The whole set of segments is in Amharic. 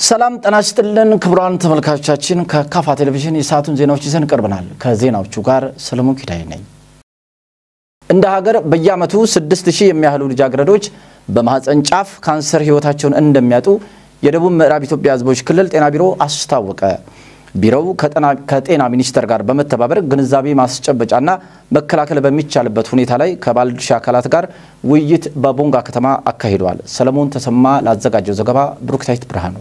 ሰላም ጤና ይስጥልን ክቡራን ተመልካቾቻችን፣ ከካፋ ቴሌቪዥን የሰዓቱን ዜናዎች ይዘን ቀርበናል። ከዜናዎቹ ጋር ሰለሞን ኪዳይ ነኝ። እንደ ሀገር በየዓመቱ 6000 የሚያህሉ ልጃገረዶች በማህፀን ጫፍ ካንሰር ህይወታቸውን እንደሚያጡ የደቡብ ምዕራብ ኢትዮጵያ ህዝቦች ክልል ጤና ቢሮ አስታወቀ። ቢሮው ከጤና ሚኒስቴር ጋር በመተባበር ግንዛቤ ማስጨበጫና መከላከል በሚቻልበት ሁኔታ ላይ ከባለድርሻ አካላት ጋር ውይይት በቦንጋ ከተማ አካሂዷል። ሰለሞን ተሰማ ላዘጋጀው ዘገባ ብሩክታይት ብርሃኑ።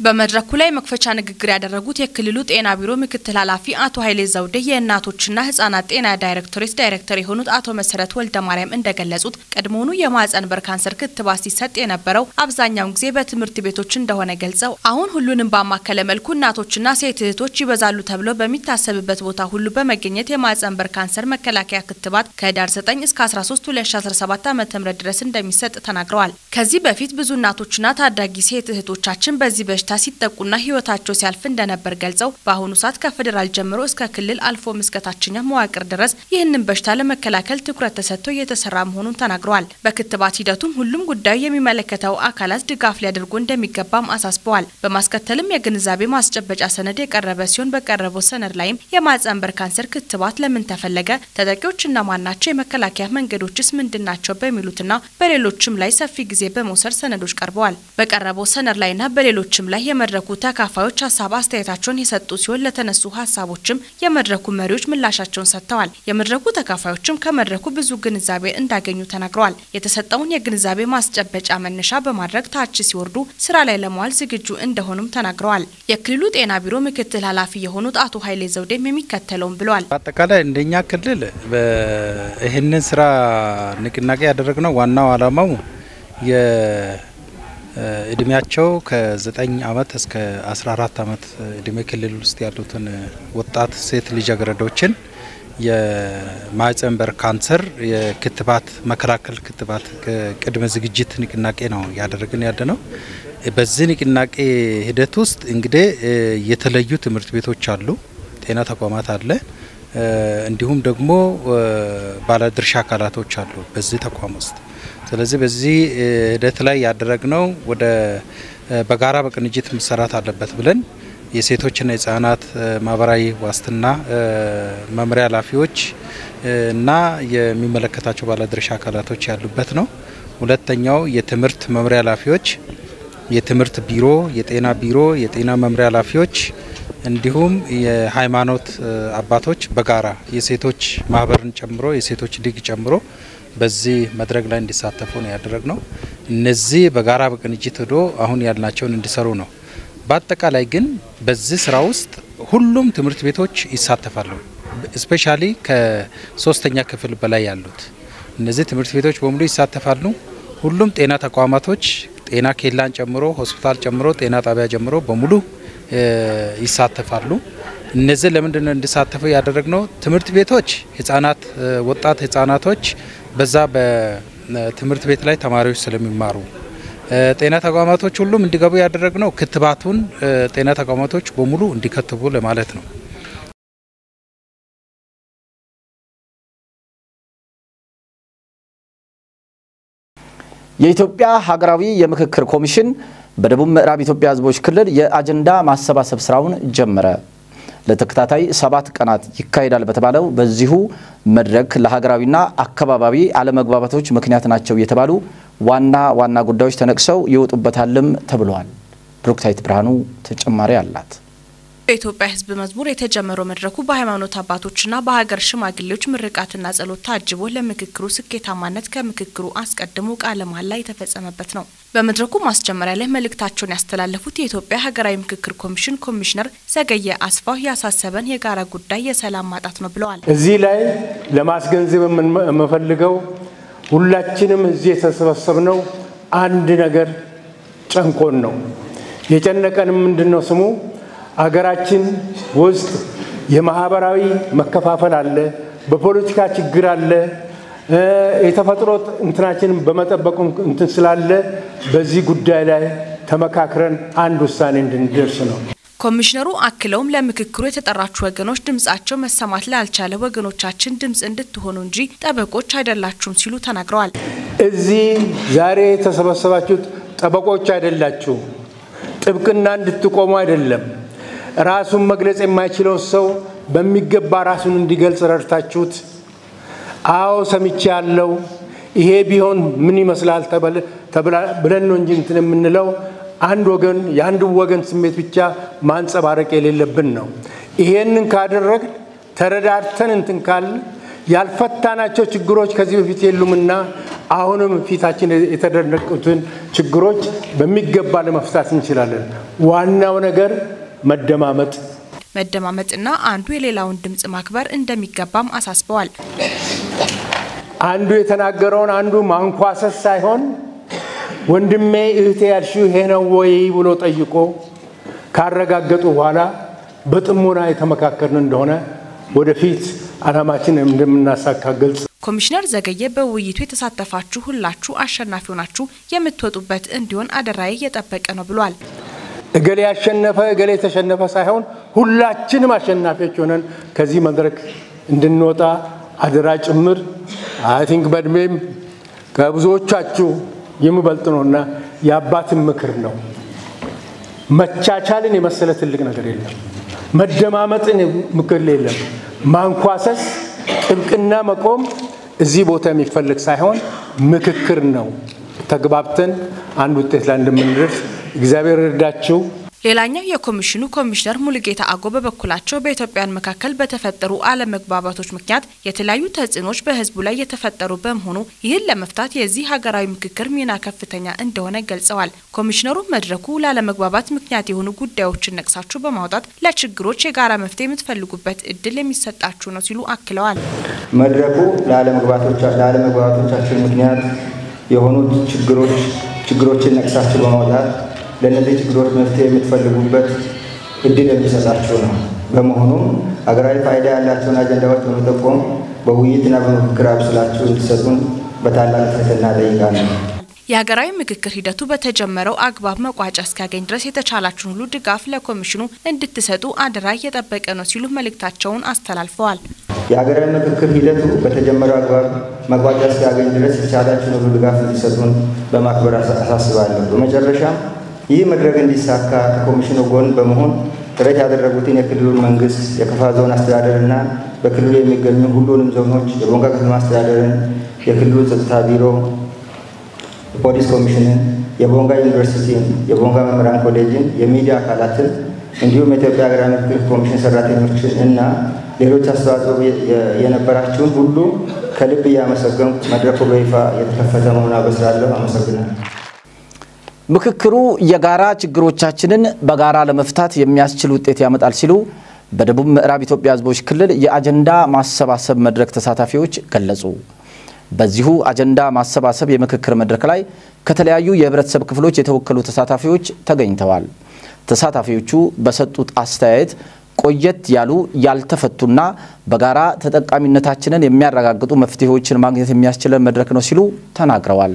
በመድረኩ ላይ መክፈቻ ንግግር ያደረጉት የክልሉ ጤና ቢሮ ምክትል ኃላፊ አቶ ኃይሌ ዘውዴ የእናቶችና ህጻናት ጤና ዳይሬክቶሬት ዳይሬክተር የሆኑት አቶ መሰረት ወልደ ማርያም እንደገለጹት ቀድሞውኑ የማህፀን በር ካንሰር ክትባት ሲሰጥ የነበረው አብዛኛውን ጊዜ በትምህርት ቤቶች እንደሆነ ገልጸው አሁን ሁሉንም ባማከለ መልኩ እናቶችና ሴት እህቶች ይበዛሉ ተብሎ በሚታሰብበት ቦታ ሁሉ በመገኘት የማህፀን በር ካንሰር መከላከያ ክትባት ከህዳር 9 እስከ 13 2017 ዓ.ም ድረስ እንደሚሰጥ ተናግረዋል። ከዚህ በፊት ብዙ እናቶችና ታዳጊ ሴት እህቶቻችን በዚህ በሽታ ሲጠቁና ህይወታቸው ሲያልፍ እንደነበር ገልጸው በአሁኑ ሰዓት ከፌደራል ጀምሮ እስከ ክልል አልፎ እስከ ታችኛው መዋቅር ድረስ ይህንን በሽታ ለመከላከል ትኩረት ተሰጥቶ እየተሰራ መሆኑን ተናግረዋል። በክትባት ሂደቱም ሁሉም ጉዳዩ የሚመለከተው አካላት ድጋፍ ሊያደርጉ እንደሚገባም አሳስበዋል። በማስከተልም የግንዛቤ ማስጨበጫ ሰነድ የቀረበ ሲሆን በቀረበው ሰነድ ላይም የማህፀን በር ካንሰር ክትባት ለምን ተፈለገ፣ ተጠቂዎች እነማን ናቸው፣ የመከላከያ መንገዶችስ ምንድናቸው በሚሉትና በሌሎችም ላይ ሰፊ ጊዜ በመውሰድ ሰነዶች ቀርበዋል። በቀረበው ሰነድ ላይና በሌሎችም ላይ የመድረኩ ተካፋዮች ሀሳብ አስተያየታቸውን የሰጡ ሲሆን ለተነሱ ሀሳቦችም የመድረኩ መሪዎች ምላሻቸውን ሰጥተዋል። የመድረኩ ተካፋዮችም ከመድረኩ ብዙ ግንዛቤ እንዳገኙ ተናግረዋል። የተሰጠውን የግንዛቤ ማስጨበጫ መነሻ በማድረግ ታች ሲወርዱ ስራ ላይ ለመዋል ዝግጁ እንደሆኑም ተናግረዋል። የክልሉ ጤና ቢሮ ምክትል ኃላፊ የሆኑት አቶ ኃይሌ ዘውዴም የሚከተለውን ብለዋል። በአጠቃላይ እንደኛ ክልል ይህንን ስራ ንቅናቄ ያደረግነው ዋናው ዓላማው እድሜያቸው ከ9 ዓመት እስከ 14 ዓመት እድሜ ክልል ውስጥ ያሉትን ወጣት ሴት ልጃገረዶችን የማህፀን በር ካንሰር የክትባት መከላከል ክትባት ቅድመ ዝግጅት ንቅናቄ ነው ያደረግን ያለነው። በዚህ ንቅናቄ ሂደት ውስጥ እንግዲህ የተለዩ ትምህርት ቤቶች አሉ፣ ጤና ተቋማት አለ፣ እንዲሁም ደግሞ ባለድርሻ አካላቶች አሉ በዚህ ተቋም ውስጥ። ስለዚህ በዚህ ሂደት ላይ ያደረግነው ወደ በጋራ በቅንጅት መሰራት አለበት ብለን የሴቶችና የህጻናት ማህበራዊ ዋስትና መምሪያ ኃላፊዎች እና የሚመለከታቸው ባለድርሻ አካላቶች ያሉበት ነው። ሁለተኛው የትምህርት መምሪያ ኃላፊዎች፣ የትምህርት ቢሮ፣ የጤና ቢሮ፣ የጤና መምሪያ ኃላፊዎች እንዲሁም የሃይማኖት አባቶች በጋራ የሴቶች ማህበርን ጨምሮ የሴቶች ሊግ ጨምሮ በዚህ መድረክ ላይ እንዲሳተፉ ነው ያደረግነው። እነዚህ በጋራ በቅንጅት ሄዶ አሁን ያልናቸውን እንዲሰሩ ነው። በአጠቃላይ ግን በዚህ ስራ ውስጥ ሁሉም ትምህርት ቤቶች ይሳተፋሉ። especially ከ3ኛ ክፍል በላይ ያሉት እነዚህ ትምህርት ቤቶች በሙሉ ይሳተፋሉ። ሁሉም ጤና ተቋማቶች ጤና ኬላን ጨምሮ ሆስፒታል ጨምሮ ጤና ጣቢያ ጨምሮ በሙሉ ይሳተፋሉ። እነዚህ ለምንድን ነው እንዲሳተፉ ያደረግነው? ትምህርት ቤቶች ህጻናት፣ ወጣት ህጻናቶች በዛ በትምህርት ቤት ላይ ተማሪዎች ስለሚማሩ፣ ጤና ተቋማቶች ሁሉም እንዲገቡ ያደረግነው ክትባቱን ጤና ተቋማቶች በሙሉ እንዲከትቡ ለማለት ነው። የኢትዮጵያ ሀገራዊ የምክክር ኮሚሽን በደቡብ ምዕራብ ኢትዮጵያ ህዝቦች ክልል የአጀንዳ ማሰባሰብ ስራውን ጀመረ። ለተከታታይ 7 ቀናት ይካሄዳል በተባለው በዚሁ መድረክ ለሀገራዊና አካባቢያዊ አለመግባባቶች ምክንያት ናቸው የተባሉ ዋና ዋና ጉዳዮች ተነቅሰው ይወጡበታልም ተብሏል። ብሩክታይት ብርሃኑ ተጨማሪ አላት። በኢትዮጵያ ህዝብ መዝሙር የተጀመረው መድረኩ በሃይማኖት አባቶችና በሀገር ሽማግሌዎች ምርቃትና ጸሎት ታጅቦ ለምክክሩ ስኬታማነት ከምክክሩ አስቀድሞ ቃለ መሃላ የተፈጸመበት ነው። በመድረኩ ማስጀመሪያ ላይ መልእክታቸውን ያስተላለፉት የኢትዮጵያ ሀገራዊ ምክክር ኮሚሽን ኮሚሽነር ዘገየ አስፋው ያሳሰበን የጋራ ጉዳይ የሰላም ማጣት ነው ብለዋል። እዚህ ላይ ለማስገንዘብ የምፈልገው ሁላችንም እዚህ የተሰበሰብነው አንድ ነገር ጨንቆን ነው። የጨነቀን ምንድነው ስሙ? አገራችን ውስጥ የማህበራዊ መከፋፈል አለ፣ በፖለቲካ ችግር አለ፣ የተፈጥሮ እንትናችንን በመጠበቁ እንትን ስላለ በዚህ ጉዳይ ላይ ተመካክረን አንድ ውሳኔ እንድንደርስ ነው። ኮሚሽነሩ አክለውም ለምክክሩ የተጠራችሁ ወገኖች ድምጻቸው መሰማት ላልቻለ ወገኖቻችን ድምጽ እንድትሆኑ እንጂ ጠበቆች አይደላችሁም ሲሉ ተናግረዋል። እዚህ ዛሬ የተሰበሰባችሁት ጠበቆች አይደላችሁ፣ ጥብቅና እንድትቆሙ አይደለም። ራሱን መግለጽ የማይችለው ሰው በሚገባ ራሱን እንዲገልጽ ረድታችሁት፣ አዎ ሰምቼ ያለው ይሄ ቢሆን ምን ይመስላል ብለን ነው እንጂ እንትን የምንለው አንድ ወገን የአንድ ወገን ስሜት ብቻ ማንጸባረቅ የሌለብን ነው። ይሄንን ካደረግን ተረዳድተን እንትን ካልን ያልፈታናቸው ችግሮች ከዚህ በፊት የሉምና አሁንም ፊታችን የተደነቁትን ችግሮች በሚገባ ለመፍታት እንችላለን። ዋናው ነገር መደማመጥ መደማመጥና አንዱ የሌላውን ድምጽ ማክበር እንደሚገባም አሳስበዋል። አንዱ የተናገረውን አንዱ ማንኳሰስ ሳይሆን ወንድሜ እህቴ ያልሽው ይሄ ነው ወይ ብሎ ጠይቆ ካረጋገጡ በኋላ በጥሞና የተመካከርን እንደሆነ ወደፊት ዓላማችን እንደምናሳካ ግልጽ። ኮሚሽነር ዘገየ በውይይቱ የተሳተፋችሁ ሁላችሁ አሸናፊ ሆናችሁ የምትወጡበት እንዲሆን አደራዬ የጠበቀ ነው ብሏል። እገሌ ያሸነፈ እገሌ የተሸነፈ ሳይሆን ሁላችንም አሸናፊዎች ሆነን ከዚህ መድረክ እንድንወጣ አደራ ጭምር። I think በእድሜም ከብዙዎቻችሁ የሚበልጥ ነውና የአባትን ምክር ነው። መቻቻልን የመሰለ ትልቅ ነገር የለም። መደማመጥን ምክር የለም። ማንኳሰስ፣ ጥብቅና መቆም እዚህ ቦታ የሚፈልግ ሳይሆን ምክክር ነው። ተግባብተን አንድ ውጤት ላይ እንደምንደርስ እግዚአብሔር ይርዳችሁ። ሌላኛው የኮሚሽኑ ኮሚሽነር ሙሉጌታ አጎ በበኩላቸው በኢትዮጵያውያን መካከል በተፈጠሩ አለመግባባቶች ምክንያት የተለያዩ ተጽዕኖች በሕዝቡ ላይ የተፈጠሩ በመሆኑ ይህን ለመፍታት የዚህ ሀገራዊ ምክክር ሚና ከፍተኛ እንደሆነ ገልጸዋል። ኮሚሽነሩ መድረኩ ላለመግባባት ምክንያት የሆኑ ጉዳዮችን ነቅሳችሁ በማውጣት ለችግሮች የጋራ መፍትሄ የምትፈልጉበት እድል የሚሰጣችሁ ነው ሲሉ አክለዋል። መድረኩ ላለመግባባቶቻችን ምክንያት የሆኑት ችግሮችን ነቅሳችሁ በማውጣት ለእነዚህ ችግሮች መፍትሄ የምትፈልጉበት እድል የሚሰጣችሁ ነው። በመሆኑም ሀገራዊ ፋይዳ ያላቸውን አጀንዳዎች በመጠቆም በውይይትና በምክክር አብስላችሁ እንዲሰጡን በታላቅ ትህትና እጠይቃለሁ። የሀገራዊ ምክክር ሂደቱ በተጀመረው አግባብ መቋጫ እስኪያገኝ ድረስ የተቻላችሁን ሁሉ ድጋፍ ለኮሚሽኑ እንድትሰጡ አደራ እየጠበቀ ነው ሲሉ መልእክታቸውን አስተላልፈዋል። የሀገራዊ ምክክር ሂደቱ በተጀመረው አግባብ መቋጫ እስኪያገኝ ድረስ የተቻላችሁን ሁሉ ድጋፍ እንዲሰጡን በማክበር አሳስባለሁ። በመጨረሻም ይህ መድረክ እንዲሳካ ከኮሚሽኑ ጎን በመሆን ጥረት ያደረጉትን የክልሉን መንግስት፣ የከፋ ዞን አስተዳደርና በክልሉ የሚገኙ ሁሉንም ዞኖች፣ የቦንጋ ከተማ አስተዳደርን፣ የክልሉ ጸጥታ ቢሮ፣ የፖሊስ ኮሚሽንን፣ የቦንጋ ዩኒቨርሲቲን፣ የቦንጋ መምህራን ኮሌጅን፣ የሚዲያ አካላትን እንዲሁም የኢትዮጵያ ሀገራዊ ምክክር ኮሚሽን ሰራተኞችን እና ሌሎች አስተዋጽኦ የነበራችሁን ሁሉ ከልብ እያመሰገንኩ መድረኩ በይፋ የተከፈተ መሆኑን አበስራለሁ። አመሰግናለሁ። ምክክሩ የጋራ ችግሮቻችንን በጋራ ለመፍታት የሚያስችል ውጤት ያመጣል ሲሉ በደቡብ ምዕራብ ኢትዮጵያ ሕዝቦች ክልል የአጀንዳ ማሰባሰብ መድረክ ተሳታፊዎች ገለጹ። በዚሁ አጀንዳ ማሰባሰብ የምክክር መድረክ ላይ ከተለያዩ የህብረተሰብ ክፍሎች የተወከሉ ተሳታፊዎች ተገኝተዋል። ተሳታፊዎቹ በሰጡት አስተያየት ቆየት ያሉ ያልተፈቱና በጋራ ተጠቃሚነታችንን የሚያረጋግጡ መፍትሄዎችን ማግኘት የሚያስችለን መድረክ ነው ሲሉ ተናግረዋል።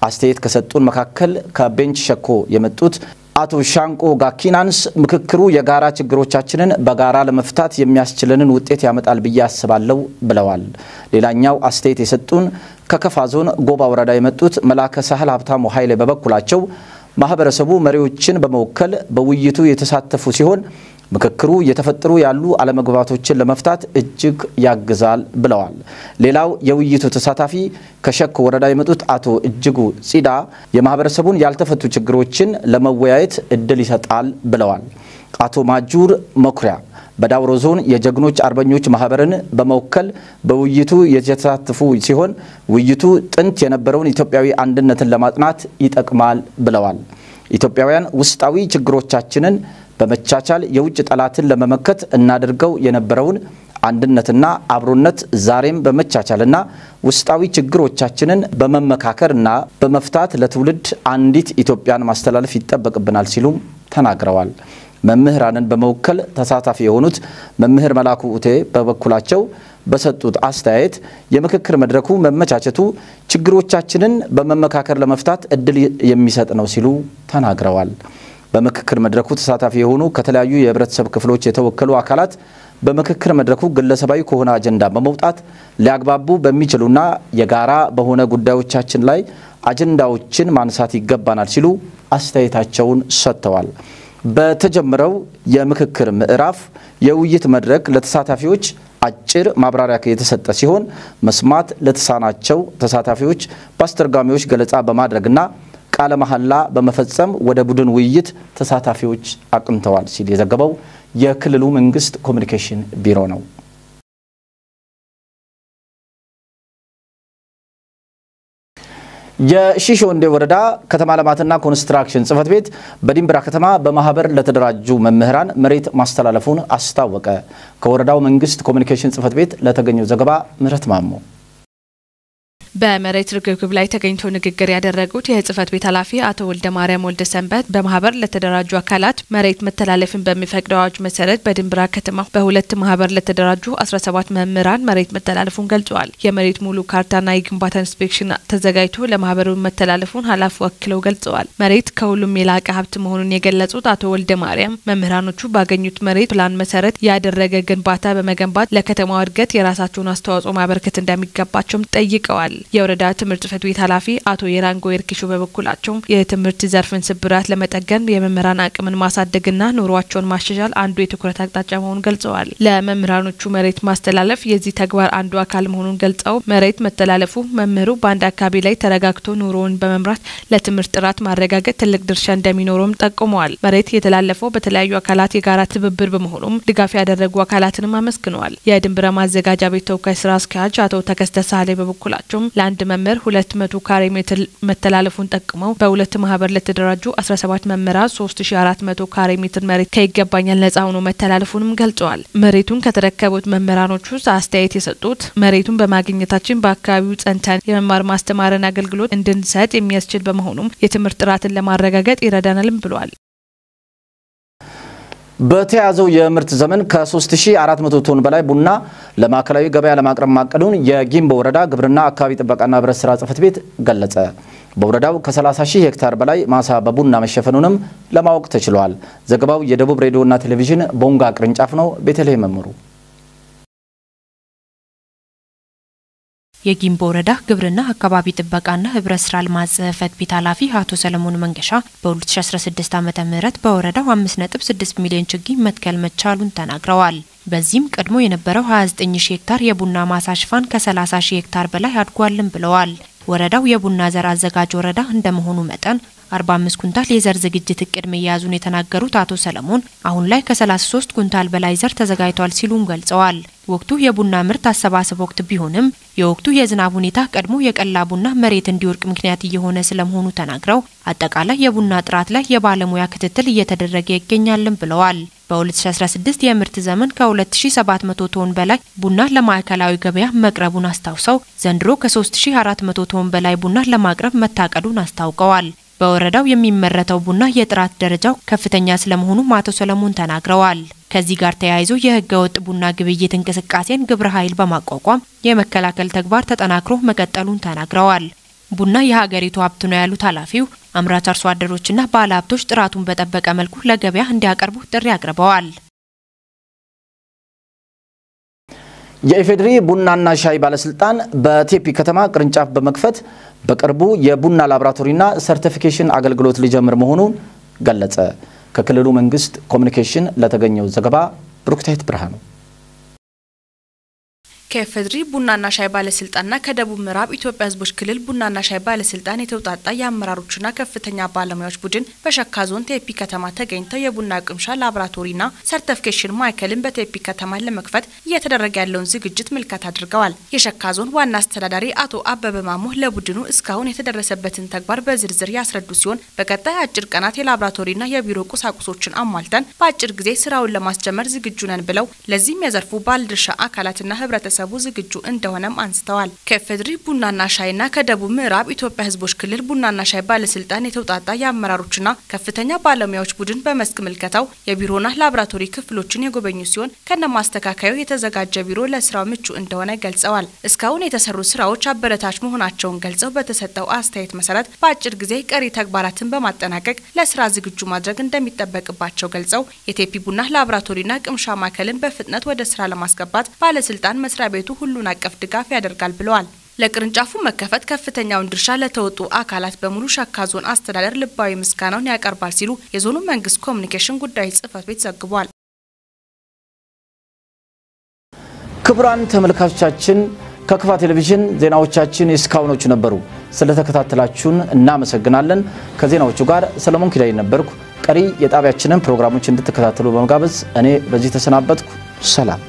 አስተያየት ከሰጡን መካከል ከቤንች ሸኮ የመጡት አቶ ሻንቆ ጋኪናንስ ምክክሩ የጋራ ችግሮቻችንን በጋራ ለመፍታት የሚያስችለንን ውጤት ያመጣል ብዬ አስባለሁ ብለዋል። ሌላኛው አስተያየት የሰጡን ከከፋ ዞን ጎባ ወረዳ የመጡት መላከ ሳህል ሀብታሙ ኃይሌ በበኩላቸው ማህበረሰቡ መሪዎችን በመወከል በውይይቱ የተሳተፉ ሲሆን ምክክሩ እየተፈጠሩ ያሉ አለመግባባቶችን ለመፍታት እጅግ ያግዛል ብለዋል። ሌላው የውይይቱ ተሳታፊ ከሸኮ ወረዳ የመጡት አቶ እጅጉ ጺዳ የማህበረሰቡን ያልተፈቱ ችግሮችን ለመወያየት እድል ይሰጣል ብለዋል። አቶ ማጁር መኩሪያ በዳውሮ ዞን የጀግኖች አርበኞች ማህበርን በመወከል በውይይቱ የተሳተፉ ሲሆን ውይይቱ ጥንት የነበረውን ኢትዮጵያዊ አንድነትን ለማጽናት ይጠቅማል ብለዋል። ኢትዮጵያውያን ውስጣዊ ችግሮቻችንን በመቻቻል የውጭ ጠላትን ለመመከት እናደርገው የነበረውን አንድነትና አብሮነት ዛሬም በመቻቻልና ውስጣዊ ችግሮቻችንን በመመካከርና በመፍታት ለትውልድ አንዲት ኢትዮጵያን ማስተላለፍ ይጠበቅብናል ሲሉም ተናግረዋል። መምህራንን በመወከል ተሳታፊ የሆኑት መምህር መላኩ ኡቴ በበኩላቸው በሰጡት አስተያየት የምክክር መድረኩ መመቻቸቱ ችግሮቻችንን በመመካከር ለመፍታት እድል የሚሰጥ ነው ሲሉ ተናግረዋል። በምክክር መድረኩ ተሳታፊ የሆኑ ከተለያዩ የህብረተሰብ ክፍሎች የተወከሉ አካላት በምክክር መድረኩ ግለሰባዊ ከሆነ አጀንዳ በመውጣት ሊያግባቡ በሚችሉና የጋራ በሆነ ጉዳዮቻችን ላይ አጀንዳዎችን ማንሳት ይገባናል ሲሉ አስተያየታቸውን ሰጥተዋል። በተጀመረው የምክክር ምዕራፍ የውይይት መድረክ ለተሳታፊዎች አጭር ማብራሪያ የተሰጠ ሲሆን መስማት ለተሳናቸው ተሳታፊዎች በአስተርጓሚዎች ገለጻ በማድረግና ቃለ መሐላ በመፈጸም ወደ ቡድን ውይይት ተሳታፊዎች አቅንተዋል ሲል የዘገበው የክልሉ መንግስት ኮሚኒኬሽን ቢሮ ነው። የሺሾንዴ ወረዳ ከተማ ልማትና ኮንስትራክሽን ጽሕፈት ቤት በዲምብራ ከተማ በማህበር ለተደራጁ መምህራን መሬት ማስተላለፉን አስታወቀ። ከወረዳው መንግስት ኮሚኒኬሽን ጽሕፈት ቤት ለተገኘው ዘገባ ምህረት ማሞ። በመሬት ርክክብ ላይ ተገኝተው ንግግር ያደረጉት የጽሕፈት ቤት ኃላፊ አቶ ወልደ ማርያም ወልደ ሰንበት በማህበር ለተደራጁ አካላት መሬት መተላለፍን በሚፈቅደው አዋጅ መሰረት በድንብራ ከተማ በሁለት ማህበር ለተደራጁ 17 መምህራን መሬት መተላለፉን ገልጸዋል። የመሬት ሙሉ ካርታና የግንባታ ኢንስፔክሽን ተዘጋጅቶ ለማህበሩ መተላለፉን ኃላፊው አክለው ገልጸዋል። መሬት ከሁሉም የላቀ ሀብት መሆኑን የገለጹት አቶ ወልደ ማርያም መምህራኖቹ ባገኙት መሬት ፕላን መሰረት ያደረገ ግንባታ በመገንባት ለከተማዋ እድገት የራሳቸውን አስተዋጽኦ ማበርከት እንደሚገባቸውም ጠይቀዋል። የወረዳ ትምህርት ጽሕፈት ቤት ኃላፊ አቶ የራንጎ ኤርኪሾ በበኩላቸው የትምህርት ዘርፍን ስብራት ለመጠገን የመምህራን አቅምን ማሳደግና ኑሯቸውን ማሻሻል አንዱ የትኩረት አቅጣጫ መሆኑን ገልጸዋል። ለመምህራኖቹ መሬት ማስተላለፍ የዚህ ተግባር አንዱ አካል መሆኑን ገልጸው መሬት መተላለፉ መምህሩ በአንድ አካባቢ ላይ ተረጋግቶ ኑሮውን በመምራት ለትምህርት ጥራት ማረጋገጥ ትልቅ ድርሻ እንደሚኖረውም ጠቁመዋል። መሬት የተላለፈው በተለያዩ አካላት የጋራ ትብብር በመሆኑም ድጋፍ ያደረጉ አካላትንም አመስግነዋል። የድንብራ ማዘጋጃ ቤት ተወካይ ስራ አስኪያጅ አቶ ተከስተ ሳህሌ በበኩላቸው ለአንድ መምህር 200 ካሬ ሜትር መተላለፉን ጠቅመው በሁለት ማህበር ለተደራጁ 17 መምህራን 3400 ካሬ ሜትር መሬት ከይገባኛል ነጻ ሆኖ መተላለፉንም ገልጸዋል። መሬቱን ከተረከቡት መምህራኖቹ አስተያየት የሰጡት መሬቱን በማግኘታችን በአካባቢው ጸንተን የመማር ማስተማርን አገልግሎት እንድንሰጥ የሚያስችል በመሆኑም የትምህርት ጥራትን ለማረጋገጥ ይረዳናልም ብለዋል። በተያዘው የምርት ዘመን ከ3400 ቶን በላይ ቡና ለማዕከላዊ ገበያ ለማቅረብ ማቀዱን የጊምቦ ወረዳ ግብርና አካባቢ ጥበቃና ህብረት ስራ ጽሕፈት ቤት ገለጸ። በወረዳው ከ30,000 ሄክታር በላይ ማሳ በቡና መሸፈኑንም ለማወቅ ተችሏል። ዘገባው የደቡብ ሬዲዮና ቴሌቪዥን ቦንጋ ቅርንጫፍ ነው። ቤተልሔም መምሩ። የጊምቦ ወረዳ ግብርና አካባቢ ጥበቃና ህብረት ስራ ልማት ጽሕፈት ቤት ኃላፊ አቶ ሰለሞን መንገሻ በ2016 ዓመተ ምህረት በወረዳው 5.6 ሚሊዮን ችግኝ መትከል መቻሉን ተናግረዋል። በዚህም ቀድሞ የነበረው 29000 ሄክታር የቡና ማሳ ሽፋን ከ30000 ሄክታር በላይ አድጓልም ብለዋል። ወረዳው የቡና ዘር አዘጋጅ ወረዳ እንደመሆኑ መጠን 45 ኩንታል የዘር ዝግጅት እቅድ መያዙን የተናገሩት አቶ ሰለሞን አሁን ላይ ከ33 ኩንታል በላይ ዘር ተዘጋጅቷል ሲሉም ገልጸዋል። ወቅቱ የቡና ምርት አሰባሰብ ወቅት ቢሆንም የወቅቱ የዝናብ ሁኔታ ቀድሞ የቀላ ቡና መሬት እንዲወርቅ ምክንያት እየሆነ ስለመሆኑ ተናግረው አጠቃላይ የቡና ጥራት ላይ የባለሙያ ክትትል እየተደረገ ይገኛልም ብለዋል። በ2016 የምርት ዘመን ከ2700 ቶን በላይ ቡና ለማዕከላዊ ገበያ መቅረቡን አስታውሰው ዘንድሮ ከ3400 ቶን በላይ ቡና ለማቅረብ መታቀዱን አስታውቀዋል። በወረዳው የሚመረተው ቡና የጥራት ደረጃው ከፍተኛ ስለመሆኑ አቶ ሰለሞን ተናግረዋል። ከዚህ ጋር ተያይዞ የህገወጥ ቡና ግብይት እንቅስቃሴን ግብረ ኃይል በማቋቋም የመከላከል ተግባር ተጠናክሮ መቀጠሉን ተናግረዋል። ቡና የሀገሪቱ ሀብት ነው ያሉት ኃላፊው አምራች አርሶ አደሮችና ባለሀብቶች ጥራቱን በጠበቀ መልኩ ለገበያ እንዲያቀርቡ ጥሪ አቅርበዋል። የኢፌዴሪ ቡናና ሻይ ባለስልጣን በቴፒ ከተማ ቅርንጫፍ በመክፈት በቅርቡ የቡና ላብራቶሪና ሰርቲፊኬሽን አገልግሎት ሊጀምር መሆኑን ገለጸ። ከክልሉ መንግስት ኮሚኒኬሽን ለተገኘው ዘገባ ብሩክታይት ብርሃኑ። ከኢፌዴሪ ቡናና ሻይ ባለስልጣንና ከደቡብ ምዕራብ ኢትዮጵያ ሕዝቦች ክልል ቡናና ሻይ ባለስልጣን የተውጣጣ የአመራሮችና ከፍተኛ ባለሙያዎች ቡድን በሸካ ዞን ቴፒ ከተማ ተገኝተው የቡና ቅምሻ ላብራቶሪና ሰርቲፊኬሽን ማዕከልን በቴፒ ከተማ ለመክፈት እየተደረገ ያለውን ዝግጅት ምልከታ አድርገዋል። የሸካ ዞን ዋና አስተዳዳሪ አቶ አበበ ማሞ ለቡድኑ እስካሁን የተደረሰበትን ተግባር በዝርዝር ያስረዱ ሲሆን በቀጣይ አጭር ቀናት የላብራቶሪና የቢሮ ቁሳቁሶችን አሟልተን በአጭር ጊዜ ስራውን ለማስጀመር ዝግጁ ነን ብለው ለዚህም የዘርፉ ባለድርሻ አካላትና ህብረተሰቡ ለህብረተሰቡ ዝግጁ እንደሆነም አንስተዋል። ከኢፌዴሪ ቡናና ሻይና ከደቡብ ምዕራብ ኢትዮጵያ ህዝቦች ክልል ቡናና ሻይ ባለስልጣን የተውጣጣ የአመራሮችና ከፍተኛ ባለሙያዎች ቡድን በመስክ ምልከታው የቢሮና ላቦራቶሪ ክፍሎችን የጎበኙ ሲሆን ከነማስተካከያው የተዘጋጀ ቢሮ ለስራው ምቹ እንደሆነ ገልጸዋል። እስካሁን የተሰሩ ስራዎች አበረታች መሆናቸውን ገልጸው በተሰጠው አስተያየት መሰረት በአጭር ጊዜ ቀሪ ተግባራትን በማጠናቀቅ ለስራ ዝግጁ ማድረግ እንደሚጠበቅባቸው ገልጸው የቴፒ ቡና ላቦራቶሪና ቅምሻ ማዕከልን በፍጥነት ወደ ስራ ለማስገባት ባለስልጣን መስሪያ ቤቱ ሁሉን አቀፍ ድጋፍ ያደርጋል ብለዋል። ለቅርንጫፉ መከፈት ከፍተኛውን ድርሻ ለተወጡ አካላት በሙሉ ሸካ ዞን አስተዳደር ልባዊ ምስጋናውን ያቀርባል ሲሉ የዞኑ መንግስት ኮሚኒኬሽን ጉዳዮች ጽህፈት ቤት ዘግቧል። ክቡራን ተመልካቾቻችን፣ ከክፋ ቴሌቪዥን ዜናዎቻችን እስካሁኖቹ ነበሩ። ስለተከታተላችሁን እናመሰግናለን። ከዜናዎቹ ጋር ሰለሞን ኪዳይ ነበርኩ። ቀሪ የጣቢያችንን ፕሮግራሞች እንድትከታተሉ በመጋበዝ እኔ በዚህ ተሰናበትኩ። ሰላም።